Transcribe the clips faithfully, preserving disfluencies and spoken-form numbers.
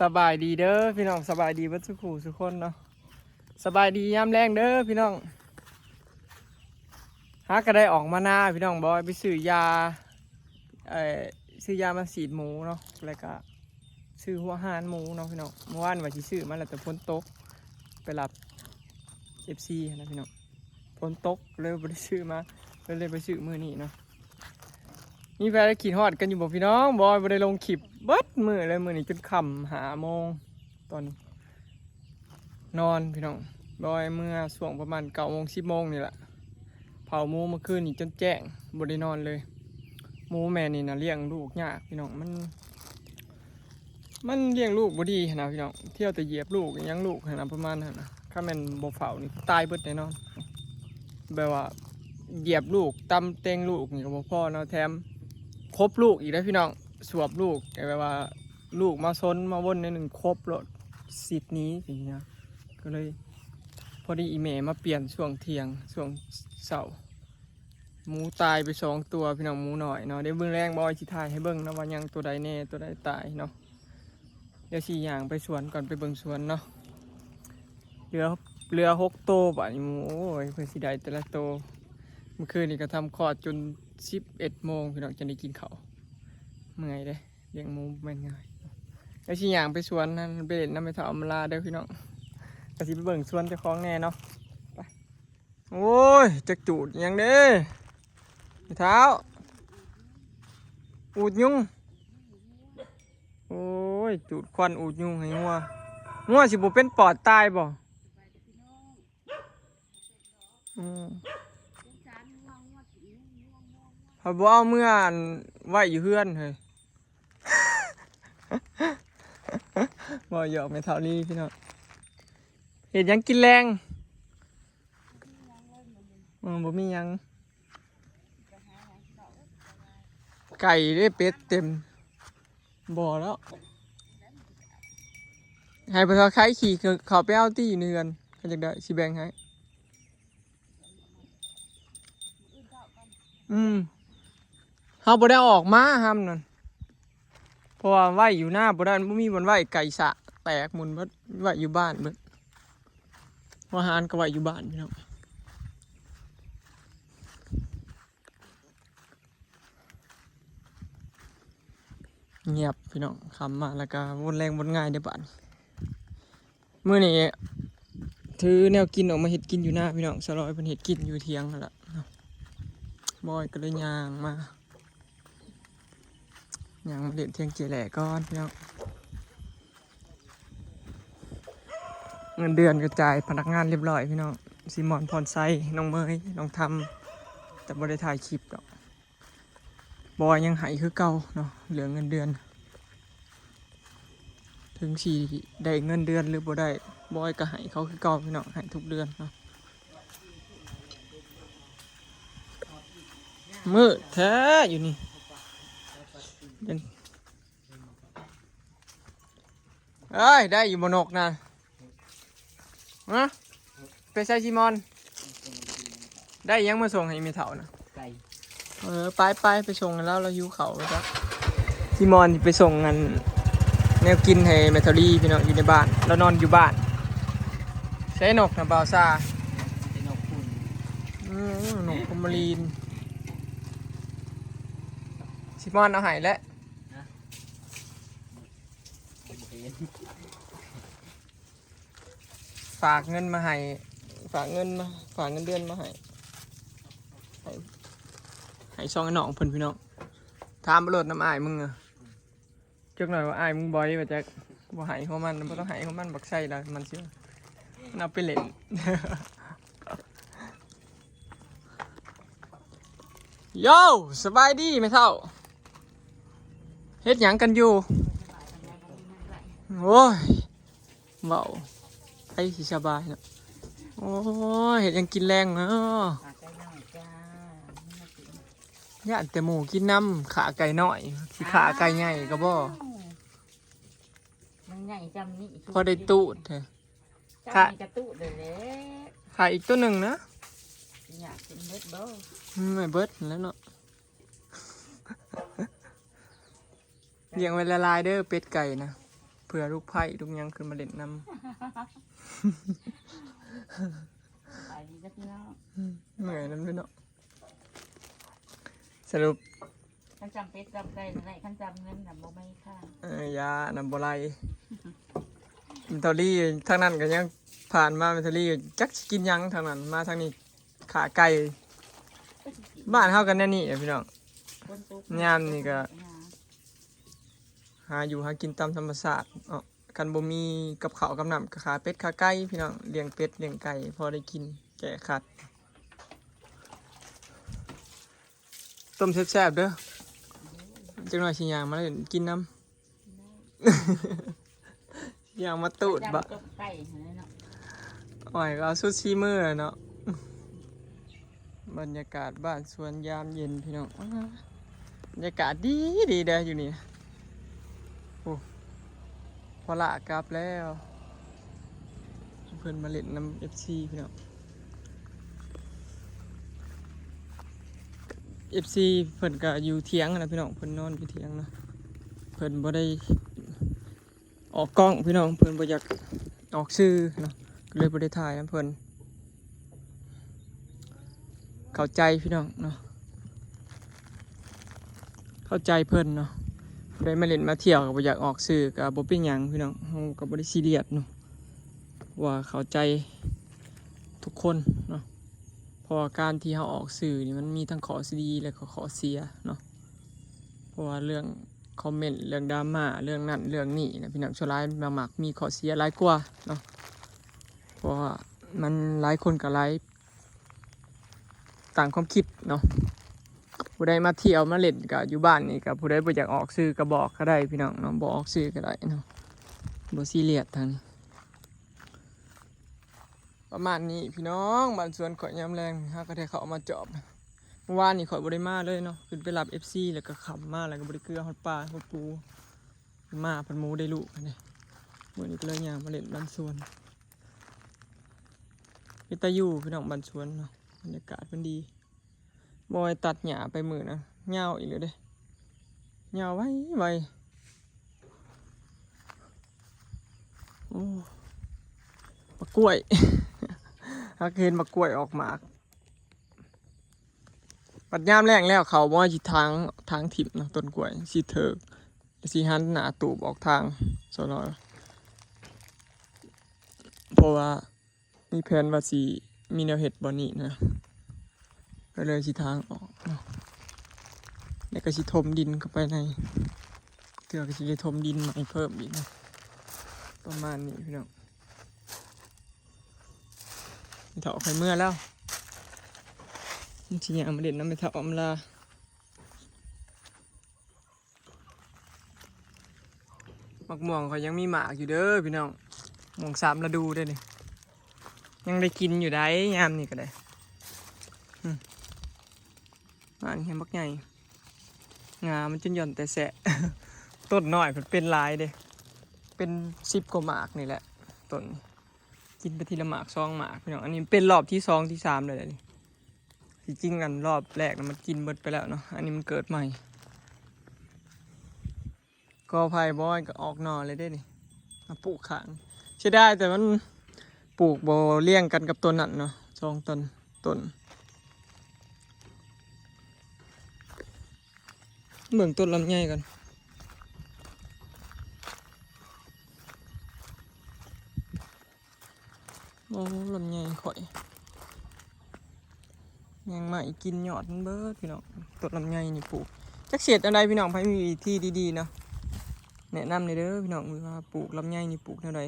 สบายดีเด้อพี่น้อง สบายดีเบิดสุขูสุคนเนาะ สบายดียามแลงเด้อพี่น้อง หาก็ได้ออกมานาพี่น้อง บอยไปซื้อยา เอ่อ ซื้อยามาฉีดหมูเนาะ แล้วก็ซื้อหัวอาหารหมูเนาะพี่น้อง เมื่อวานว่าสิซื้อมาแล้วแต่ฝนตก ไปรับเอฟซีนะพี่น้อง ฝนตกเลยบ่ได้ซื้อมา เลยเลยไปซื้อมื้อนี้เนาะ มีแฟนคิดฮอดกันอยู่บ่พี่น้อง บอยบ่ได้ลงคลิปเบิดมื้อเลย มื้อนี้จนค่ำห้าโมง ตอนนี้ นอนพี่น้อง บอยเมื่อช่วงประมาณเก้าโมงสิบโมงนี่แหละ เผาหมูเมื่อคืนนี้จนแจ้ง บ่ได้นอนเลย หมูแม่นี่นะเลี้ยงลูกยากพี่น้อง มัน มันเลี้ยงลูกบ่ดีหั้นนะพี่น้อง เที่ยวแต่เหยียบลูก หยังลูกหั้นนะ ประมาณนั้นนะ คันแม่นบ่เฝ้านี่ตายเบิดแน่นอน แบบว่าเหยียบลูก ตำเต็งลูกนี่ก็บ่พอเนาะ แถมขบลูกอีกนะพี่น้อง สวบลูก แบบว่าลูกมาซนมาวนในหนึ่งขบโลด สิทธิ์นี้อย่างเงี้ย ก็เลย พอดีอีแม่มาเปลี่ยนช่วงเที่ยง ช่วงเช้า หมูตายไปสองตัวพี่น้อง หมูน้อยเนาะ เดี๋ยวเบิ่งแลงบอยสิถ่ายให้เบิ่งนะว่ายังตัวใดแน่ ตัวใดตายเนาะ เดี๋ยวสิย่างไปสวนก่อน ไปเบิ่งสวนเนาะ เหลือ เหลือหกโตบาดนี้หมู โอ้ย เพิ่นสิได้แต่ละโต เมื่อคืนนี้ก็ทำคลอดจนสิบเอ็ดโมงพี่น้อง จั่งได้กินข้าว เมื่อยเด้ เลี้ยงหมูบ่แม่นง่าย เดี๋ยวสิย่างไปสวนนั่น ไปเล่นนำแม่เฒ่าอำมาลาเด้อพี่น้อง ก็สิไปเบิ่งสวนเจ้าของแน่เนาะ ไป โอ้ย จักจูดหยังเด้ แม่เฒ่า อูดยุง โอ้ย จูดควันอูดยุงให้งัว งัวสิบ่เป็นปอดตายบ่ อืม เฮาบ่เอาเมืออันไว้อยู่เฮือนเฮ้ย บ่หยอกแม่เฒ่าลีพี่น้อง เฮ็ดหยังกินแลง อืม บ่มีหยัง ไก่เด้ เป็ดเต็มบ่อแล้ว ให้พ่อเฒ่าไข่ขี่เขาไปเอาตี้อยู่ในเฮือน เขาจักได้ สิแบ่งให้ อืม เฮาบ่ได้ออกมาห้ามนั่น เพราะว่าไว้อยู่หน้าบ่ได้ บ่มีบ่อนไว้ ไก่สะแตกหมุนเบิด ไว้อยู่บ้านเบิด หัวอาหารก็ไว้อยู่บ้านพี่น้อง เงียบพี่น้อง ค่ำมาแล้วก็วนแลงวนง่ายเด้อบัดนี้ มื้อนี้ถือแนวกินออกมาเฮ็ดกินอยู่หน้าพี่น้อง สาวลอยเพิ่นเฮ็ดกินอยู่เถียงนั่นล่ะเนาะ บอยก็เลยย่างมา ย่างมาเล่นเถียงเจแหล่ก่อนพี่น้อง เงินเดือนก็จ่ายพนักงานเรียบร้อยพี่น้อง ซีมอน พรไซ น้องเมย น้องทำ แต่บ่ได้ถ่ายคลิปดอก บอยยังให้คือเก่าเนาะ เหลือเงินเดือน ถึงสิได้เงินเดือนหรือบ่ได้ บอยก็ให้เขาคือเก่าพี่น้อง ให้ทุกเดือนเนาะ มืดแท้อยู่นี่ เป็น เอ้ย ได้อยู่บ่นกนะ ฮะ ไปใส่ซีมอน ได้ยังมาส่งให้แม่เฒ่านะ ไก่ เออ ไปไปไปส่งกันแล้ว เราหิวเขาวแล้วจ้ะ ซีมอนไปส่งกัน แนวกินให้แม่เฒ่าลีพี่น้อง อยู่ในบ้าน เรานอนอยู่บ้าน ใส่นกนะบ่าวซา เป็นนกคุณ อืม นกฟอร์มาลีน ซีมอนเอาให้แล้ว นะ บ่เห็น ฝากเงินมาให้ ฝากเงินมา ฝากเงินเดือนมาให้ ให้ ให้ซองไอ้น้องเพิ่นพี่น้อง ถามบ่โลดน้ำอ้ายมึงอะ จักหน่อยว่าอ้ายมึงบ่อยว่าจัก บ่ให้ของมัน บ่ต้องให้ของมัน บักไส้ละมันสิ มันเอาไปเล่น โย่ สบายดีแม่เฒ่า เฮ็ดหยังกันอยู่ โอ้ย เว้า ไผสิสบายเนาะ โอ้ย เฮ็ดหยังกินแลงเนาะ ปลาไก่น้อยจ้า ย่านแต่หมูกินนำ ขาไก่น้อย สิขาไก่ใหญ่ก็บ่ มันใหญ่จำนี่ พอได้ตูดแท้ จำนี่กระตูดเลยแหละ ขาอีกตัวหนึ่งนะ อยากกินเบิดบ่ อืม ไม่เบิดแล้วเนาะ เลี้ยงไว้หลายๆเด้อ เป็ดไก่นะ ผื่อลูกไผ่ลูกหยังขึ้นมาเล่นนำ ไปดีจ้ะพี่น้อง อืมเมื่อยนำเด้อเนาะ สรุป คันจำเป็ดจำไก่นั่นแหละคันจำเงินน่ะบ่มีค่า เออยาน้ำบ่ไหล แม่เฒ่าลีทางนั้นก็ยังผ่านมา แม่เฒ่าลีจักสิกินหยังทางนั้น มาทางนี้ขาไก่ บ้านเฮากันแน่นี่แหละพี่น้อง คนตก ยามนี่ก็ หาอยู่หากินตามธรรมชาติเนาะ คันบ่มีกับข้าวกับน้ำก็ขาเป็ดขาไก่พี่น้อง เลี้ยงเป็ดเลี้ยงไก่พอได้กินแก้ขัด ต้มแซ่บๆเด้อ จักหน่อยสิย่างมาเล่นกินนำ ย่างมาตูดบะ จำต้มไก่หั่นแหละเนาะ อ้อยก็เอาสุดซีมือเนาะ บรรยากาศบ้านสวนยามเย็นพี่น้อง บรรยากาศดีดีเด้ออยู่นี่ โอ้ พอละกลับแล้ว เพิ่นมาเล่นนำ เอฟซี พี่น้อง เอฟซี เพิ่นก็อยู่เถียงนะพี่น้อง เพิ่นนอนอยู่เถียงเนาะ เพิ่นบ่ได้ออกกล้องพี่น้อง เพิ่นบ่อยากออกสื่อเนาะ ก็เลยบ่ได้ถ่ายนำเพิ่น เข้าใจพี่น้องเนาะ เข้าใจเพิ่นเนาะ ได้มาเล่นมาเที่ยวก็บ่อยากออกสื่อก็บ่เป็นหยังพี่น้อง เฮาก็บ่ได้ซีเรียสเนาะ ว่าเข้าใจทุกคนเนาะ เพราะว่าการที่เฮาออกสื่อนี่มันมีทั้งข้อดีและก็ข้อเสียเนาะ เพราะว่าเรื่องคอมเมนต์ เรื่องดราม่า เรื่องนั้นเรื่องนี้นะพี่น้อง ส่วนหลายมักมีข้อเสียหลายกว่าเนาะ เพราะว่ามันหลายคนก็หลายต่างความคิดเนาะ ผู้ใดมาเที่ยวมาเล่นก็อยู่บ้านนี่ก็ ผู้ใดบ่อยากออกสื่อก็บอกก็ได้พี่น้องเนาะ บ่ออกสื่อก็ได้เนาะ บ่ซีเรียสทางนี้ ประมาณนี้พี่น้อง บ้านสวนข่อยยามแลง เฮาก็ได้เข้ามาจอบ เมื่อวานนี่ข่อยบ่ได้มาเลยเนาะ ขึ้นไปรับ เอฟซี แล้วก็ค่ำมา แล้วก็บ่ได้เกลือฮอดปลาฮอดปู มาพันหมู่ได้ลูกอันนี้ มื้อนี้ก็เลยย่างมาเล่นบ้านสวน เป็นตาอยู่พี่น้องบ้านสวนเนาะ บรรยากาศมันดี บอยตัดหญ้าไปมื้อนะ ยาวอีกแล้วเด้ ยาวไวไว โอ้ บักกล้วย หากเห็นบักกล้วยออกหมาก บัดยามแลงแล้วเขาบ่สิถาง ถางถิ่มเนาะ ต้นกล้วย สิเถิก สิหันหน้าตูบออกทาง สาวน้อย เพราะว่ามีแผนว่าสิมีแนวเฮ็ดบ่อนนี้นะ ก็เลยสิถางออกเนาะ แล้วก็สิถมดินเข้าไปใน เทื่อก็สิได้ถมดินใหม่เพิ่มอีกนะ ประมาณนี้พี่น้อง แม่เฒ่าข่อยเมือแล้ว มันสิย่างมาเล่นนำแม่เฒ่าอำลา หมากม่วงข่อยยังมีหมากอยู่เด้อพี่น้อง ม่วงสามฤดูเด้อนี่ ยังได้กินอยู่ได้ยามนี้ก็ได้ อืม อันนี้บักใหญ่ งามันจนหย่อนแต่แสะ ต้นน้อยมันเป็นหลายเด้ เป็นสิบกว่าหมากนี่แหละ ต้นนี้ กินไปทีละหมากสองหมากพี่น้อง อันนี้เป็นรอบที่สองที่สามเลยเด้อนี่ ที่จริงอันรอบแรกน่ะมันกินเบิดไปแล้วเนาะ อันนี้มันเกิดใหม่ กอไผ่บอยก็ออกหน่อเลยเด้นี่ มาปลูกข้าง เสียดายแต่มันปลูกบ่เรียงกันกับต้นนั้นเนาะ สองต้น ต้น เบิ่งต้นลำไยก่อน โอ้ ลำไยข่อย ยังมาอีกกินยอดมันเบิดพี่น้อง ต้นลำไยนี่ปลูก จักเสียดอะไรพี่น้อง ไผมีวิธีดีๆเนาะ แนะนำหน่อยเด้อพี่น้อง ว่าปลูกลำไยนี่ปลูกแนวใด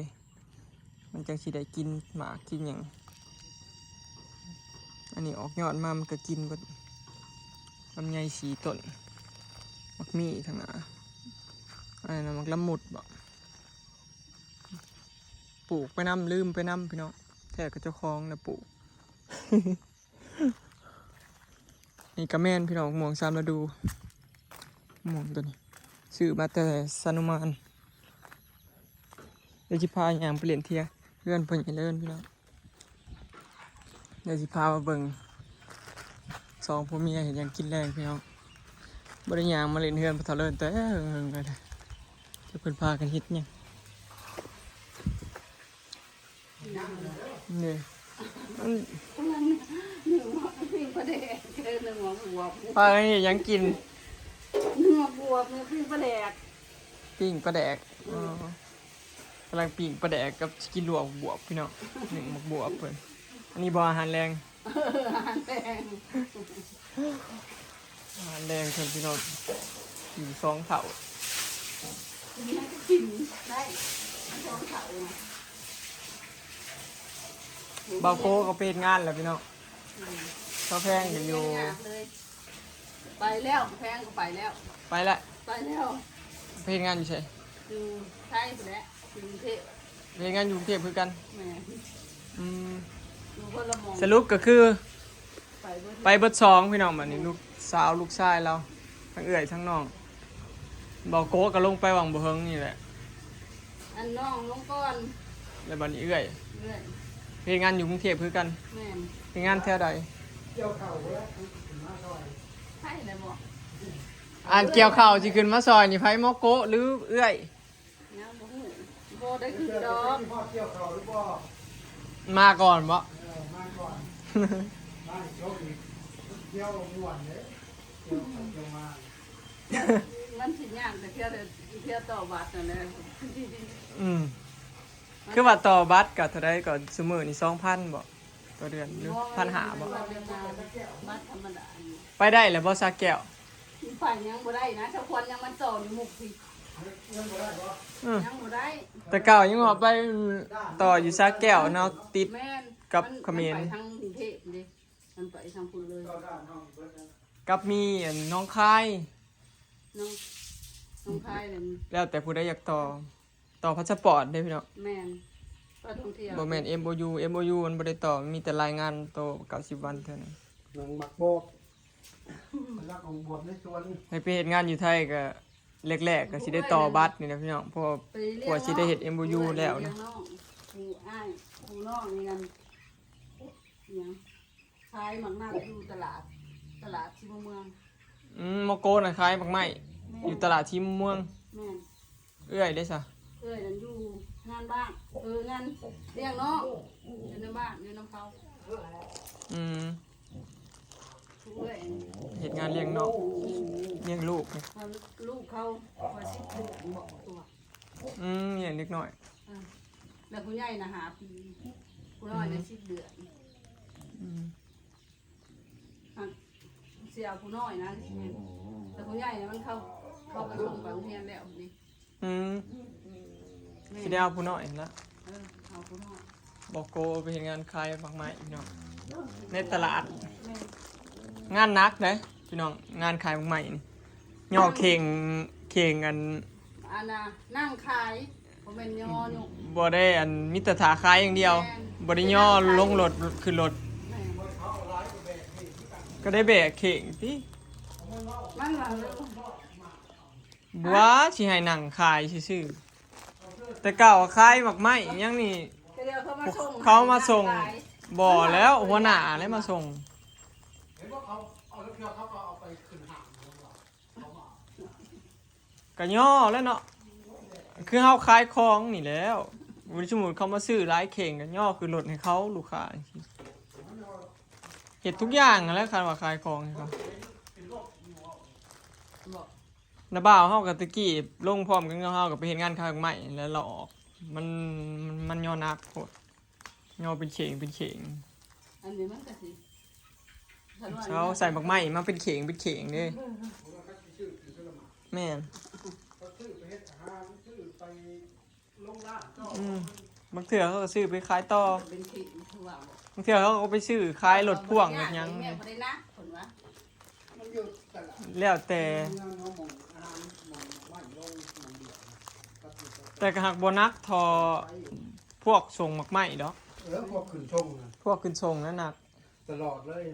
มันจังสิได้กินหมากกินหยัง อันนี้ออกยอดมามันก็กินเบิด ลำไยสี่ต้น บักมี่ทางหน้า อันนั้นหมากละมุดบ่ ปลูกไปนำ ลืมไปนำพี่น้อง แท้ก็เจ้าของนะปลูก นี่ก็แม่นพี่น้อง ม่วงสามฤดู ม่วงตัวนี้ ซื้อมาแต่สานุมาน เดี๋ยวสิพาย่างไปเล่นเที่ยวเฮือนพ่อใหญ่เลินพี่น้อง เดี๋ยวสิพามาเบิ่ง สองผัวเมียเฮ็ดหยังกินแลงพี่น้อง บ่ได้ย่างมาเล่นเฮือนพ่อเฒ่าเลินแต่เฮิงๆเลย จะเพิ่นพากันเฮ็ดหยัง นี่มัน กำลังนึ่งหม้อปิ้งปลาแดกเจอนึ่งหม้อบวบ ปลาเนี่ยยังกิน นึ่งหม้อบวบนึ่งปิ้งปลาแดก ปิ้งปลาแดกอ๋อกำลังปิ้งปลาแดกกับกินลวกบวบพี่น้องหนึ่งหมกบวบเพิ่นอันนี้บ่อาหารแรง เอออาหารแรง อาหารแรงเพิ่นพี่น้องอยู่สองเท่า กินให้ก็กินได้มันท้องเขาเอง บ่าวโก้ก็ไปเฮ็ดงานแล้วพี่น้อง อืม เซาแพงก็อยู่ ไม่ยากเลย ไปแล้วแพงก็ไปแล้ว ไปละ ไปแล้ว ไปเฮ็ดงานอยู่ไส อยู่ไทยไปแล้วอยู่กรุงเทพฯ ไปเฮ็ดงานอยู่กรุงเทพฯคือกัน แหม่ อืม อยู่คนละหม่อง สรุปก็คือ ไปเบิด ไปเบิดสองพี่น้องบัดนี้ลูกสาวลูกชายเราทั้งเอื้อยทั้งน้องบ่าวโก้ก็ลงไปหว่างบ่เฮิงนี่แหละ อันน้องลงก่อน แล้วบัดนี้เอื้อย เรื่อย เฮ็ดงานอยู่กรุงเทพฯคือกัน แม่น เฮ็ดงานแถวใด ไทยเลยบอก อันเกี่ยวข้าวสิขึ้นมาซอยนี่ไผหมอโก้หรือเอื้อย ยังบ่ฮู้บ่ได้ขึ้นดอก พ่อเกี่ยวเขาหรือบ่ มาก่อนบ่ เออมาก่อนมาอีกโชคอีกเที่ยวม่วนเลยเที่ยวไปเที่ยวมา มันสิยากแต่เที่ยวเดียวเที่ยวต่อบัตรนั่นแหละ อืมคือว่าต่อบัตรก็เท่าใดก็ซุมื้อนี่สองพันบ่ต่อเดือนหรือพันห้าบ่ บัตรเดียวกันบัตรธรรมดานี่ ไปได้แล้วบ่สระแก้ว ไปยังบ่ได้นะถ้าควรยังมันต่ออยู่มุกสิ เรื่องบ่ได้บ่ อืม ยังบ่ได้ แต่เก่ายังว่าไปต่ออยู่สระแก้วเนาะติด แม่น กับ มัน เขมร มันไปทางกรุงเทพฯเด้มันไปทางพุ้นเลย ก็ด้านห้องเบิดนะ กับมีอันหนองคาย น้องน้องพายเลย แล้วแต่ผู้ใดอยากต่อ ต่อพาสปอร์ตเด้พี่น้อง แม่นก็ท่องเที่ยว บ่แม่น MOU MOU มันบ่ได้ต่อมันมีแต่รายงานโตเก้าสิบวันเท่านั้น หนังหมักโบกรักของบวบในสวน ให้ไปเฮ็ดงานอยู่ไทยก็แรกๆก็สิได้ต่อบัตรนี่นะพี่น้องเพราะว่า ไปเรีย กว่าสิได้เฮ็ด MOU แล้วนะ เรียกน้องผู้อ้ายผู้น้องนี่กันยังขายหมากนัดอยู่ตลาด ตลาดที่เมือง อืมหมอโก้น่ะขายหมากไม้อยู่ตลาดที่เมือง แม่น เอื้อยเด้ซะ เอ้ยนั่นอยู่งานบ้านเอองานเลี้ยงน้องอยู่ในบ้านอยู่น้ำเขา อืม เอ้ย เฮ็ดงานเลี้ยงน้องเลี้ยงลูกนี่ เขาลูกเขาคอยสิบเดือนบอกตัว อืมเลี้ยงเด็กน้อย อ่ะแล้วผู้ใหญ่นะหาปีผู้น้อยนะสิบเดือน อืม อ่ะเสียผู้น้อยนะแต่ผู้ใหญ่นะมันเข้าเข้าไปส่งไปโรงเรียนแล้วนี่ อืม แม่ สิได้เอาผู้น้อยนั่นละ เออเอาผู้น้อย บอกโกไปเฮ็ดงานขายหมากไม้พี่น้องในตลาด แม่ งานหนักเด้พี่น้องงานขายหมากไม้นี่ย่อเข่งเข่งอัน อันน่ะนั่งขายผมเป็นยออยู่ บ่ได้อันมีแต่ถาขายอย่างเดียว แม่น บ่ได้ย่อลงรถขึ้นรถ แม่ ก็ได้แบกเข่งติ มันว่า บ่ว่าสิให้นั่งขายซื่อๆแต่เก่าขายหมากไม้หยังนี่ ก็เดี๋ยวเขามาส่ง เขามาส่ง ขาย บ่แล้วหัวหน้าเลยมาส่ง เห็นว่าเขาเอารถเที่ยวเขาก็เอาไปขึ้นห้างเขาบอก ก็ย่อแล้วเนาะคือเฮาขายของนี่แล้วสมมุติเขามาซื้อหลายเข่งก็ย่อคือลดให้เขาลูกค้าเฮ็ดทุกอย่างนั่นแหละคันว่าขายของให้เขา บอก น้าบ่าวเฮากับตะกี้ลงพร้อมกันกับเฮาก็ไปเฮ็ดงานขายหมากไม้แล้วเราออกมันมันมันย่อหนักโพดย่อเป็นเข่งเป็นเข่ง อันนี้มันก็สิ เขาใส่หมากไม้มาเป็นเข่งเป็นเข่งเด้แม่น เขาซื้อไปเฮ็ดอาหารซื้อไปลงร้านก็ อืมบางเทื่อเขาก็ซื้อไปขายต่อ เป็นขีดคือว่าบอก บางเทื่อเขาก็ไปซื้อขายรถพ่วงรถหยัง แม่บ่ได้นักคนวะ มันอยู่ตลาด แล้วแต่ งานเขาหมองอาหารหมองไม้ลงหมองเดียว แต่ก็หักบ่หนักเท่าพวกส่งหมากไม้ดอก เออพวกขึ้นชงนะ พวกขึ้นส่งนั่นหนัก ตลอดเลย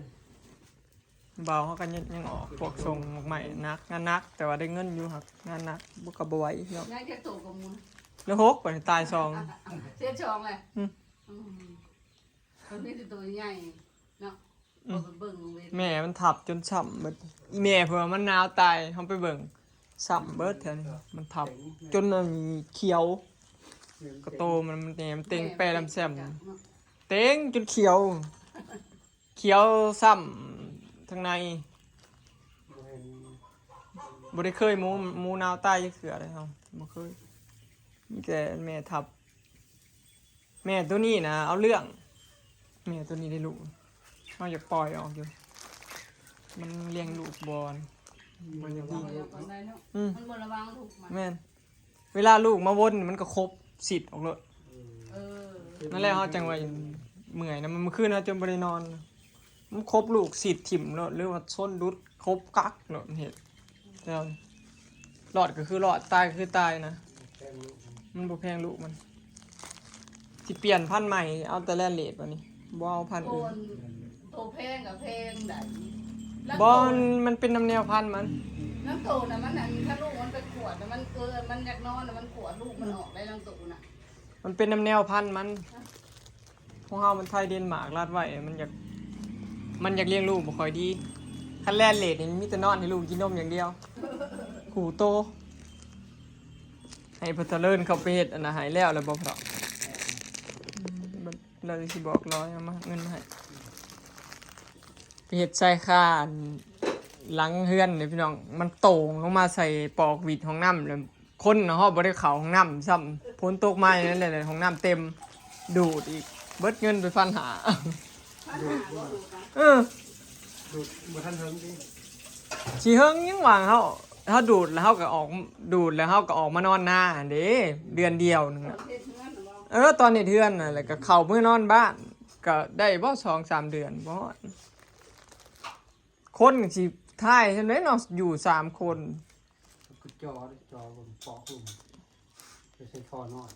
เบาเขาก็ยังยังออกพวกส่งหมากไม้หนักงานหนักแต่ว่าได้เงินอยู่หักงานหนักบ่ก็บ่ไหวเนาะ ยังจะโตกับมูล แล้วหกไปตายสอง เสียชองเลย อืม อืมมันมีแต่ตัวใหญ่เนาะเอาไปเบิ่งเว้ย แม่มันทับจนช้ำเบิดอีแม่เพิ่นว่ามันหนาวตายเฮาไปเบิ่งช้ำเบิดแถวนี้มันทับจนอันเขียวกระโตมันมันแหนมเต็งแปรลำแซม เนาะ เต็งจนเขียว เขียวซ้ำทางใน บ่ได้เคยหมูหมูหนาวตายจักเทื่อเลยเฮาบ่เคย มีแต่แม่ทับ แม่ตัวนี้นะเอาเรื่อง แม่ตัวนี้ได้ลูก เฮาอยากปล่อยออกอยู่ มันเลี้ยงลูกบ่ มันยังดี ปล่อยออกก่อนได้เนาะ อืม มันบ่ระวังลูกมัน แม่น เวลาลูกมาวนมันก็ครบสิทธิ์ออกเลย เออ นั่นแหละเฮาจังว่าเมื่อยนะ มันมื้อคืนเฮาจนบ่ได้นอน มันครบลูกสิทธิ์ถิ่มโลด หรือว่าส้นดุดครบกักโลดเฮ็ด แต่รอดก็คือรอด ตายก็คือตายนะ มันบ่แพงลูกมัน สิเปลี่ยนพันธุ์ใหม่ เอาแต่แลนเลดบัดนี้ บ่เอาพันธุ์ โอ อื่น นโตแพงกับแพงได้ บ่มันมันเป็นนำแนวพันธุ์มัน น้ำโตน่ะมันอันถ้าลูกมันไปขวดน่ะมันเกินมันอยากนอนน่ะมันขวดลูกมันออกได้น้ำโตน่ะ มันเป็นนำแนวพันธุ์มัน ของเฮามันไทยเดนมาร์กลาดไว้ มันอยาก มันอยากเลี้ยงลูกบ่ค่อยดี คันแลนเลดนี่มีแต่นอนให้ลูกกินนมอย่างเดียว หูโต ให้พ่อเจริญเขาไปเฮ็ดอันนั้นให้แล้ว แล้วบ่พออืมเราสิบอกร้อยเอามาเงินมาให้ ไปเฮ็ดใส่คาหลังเฮือนนี่พี่น้อง มันโต่งลงมาใส่ปอกหวีดห้องน้ำ แล้วคนน่ะฮอดบ่ได้เข้าห้องน้ำซ้ำ ฝนตกมาอย่างนั้นแหละ ห้องน้ำเต็ม ดูดอีก เบิดเงินไปพันห้า เออ ดูดบ่ทันเฮิงติ สิเฮิงยังหว่างเฮา เฮาดูดแล้วเฮาก็ออก ดูดแล้วเฮาก็ออกมานอนนาหั่นเด้ เดือนเดียวหนึงน่ะ เฮ็ดเฮือนน่ะบ่ เออ ตอนเฮ็ดเฮือนน่ะ แล้วก็เข้าเมือนอนบ้าน ก็ได้บ่สองสามเดือนบ่ฮอด คนสิถ่ายซั่นเด้เนาะ อยู่สามคน คือจอจอผมปอกลงไปใส่ท่อน้อย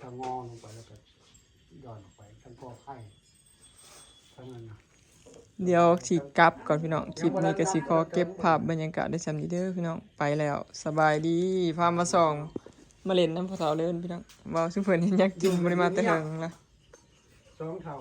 ทางงอลงไปแล้วก็ย่อนออกไปทางกอไผ่ทางนั้นนะ เดี๋ยวสิกลับก่อนพี่น้อง คลิปนี้ก็สิขอเก็บภาพบรรยากาศได้ส่ำนี้เด้อพี่น้อง ไปแล้ว สบายดี พามาส่อง มาเล่นนำพ่อเฒ่าเล่นพี่น้อง เว้าสู่เพิ่นเห็นอยากกิน บ่ได้มาแต่เฮิงละ สองเท่า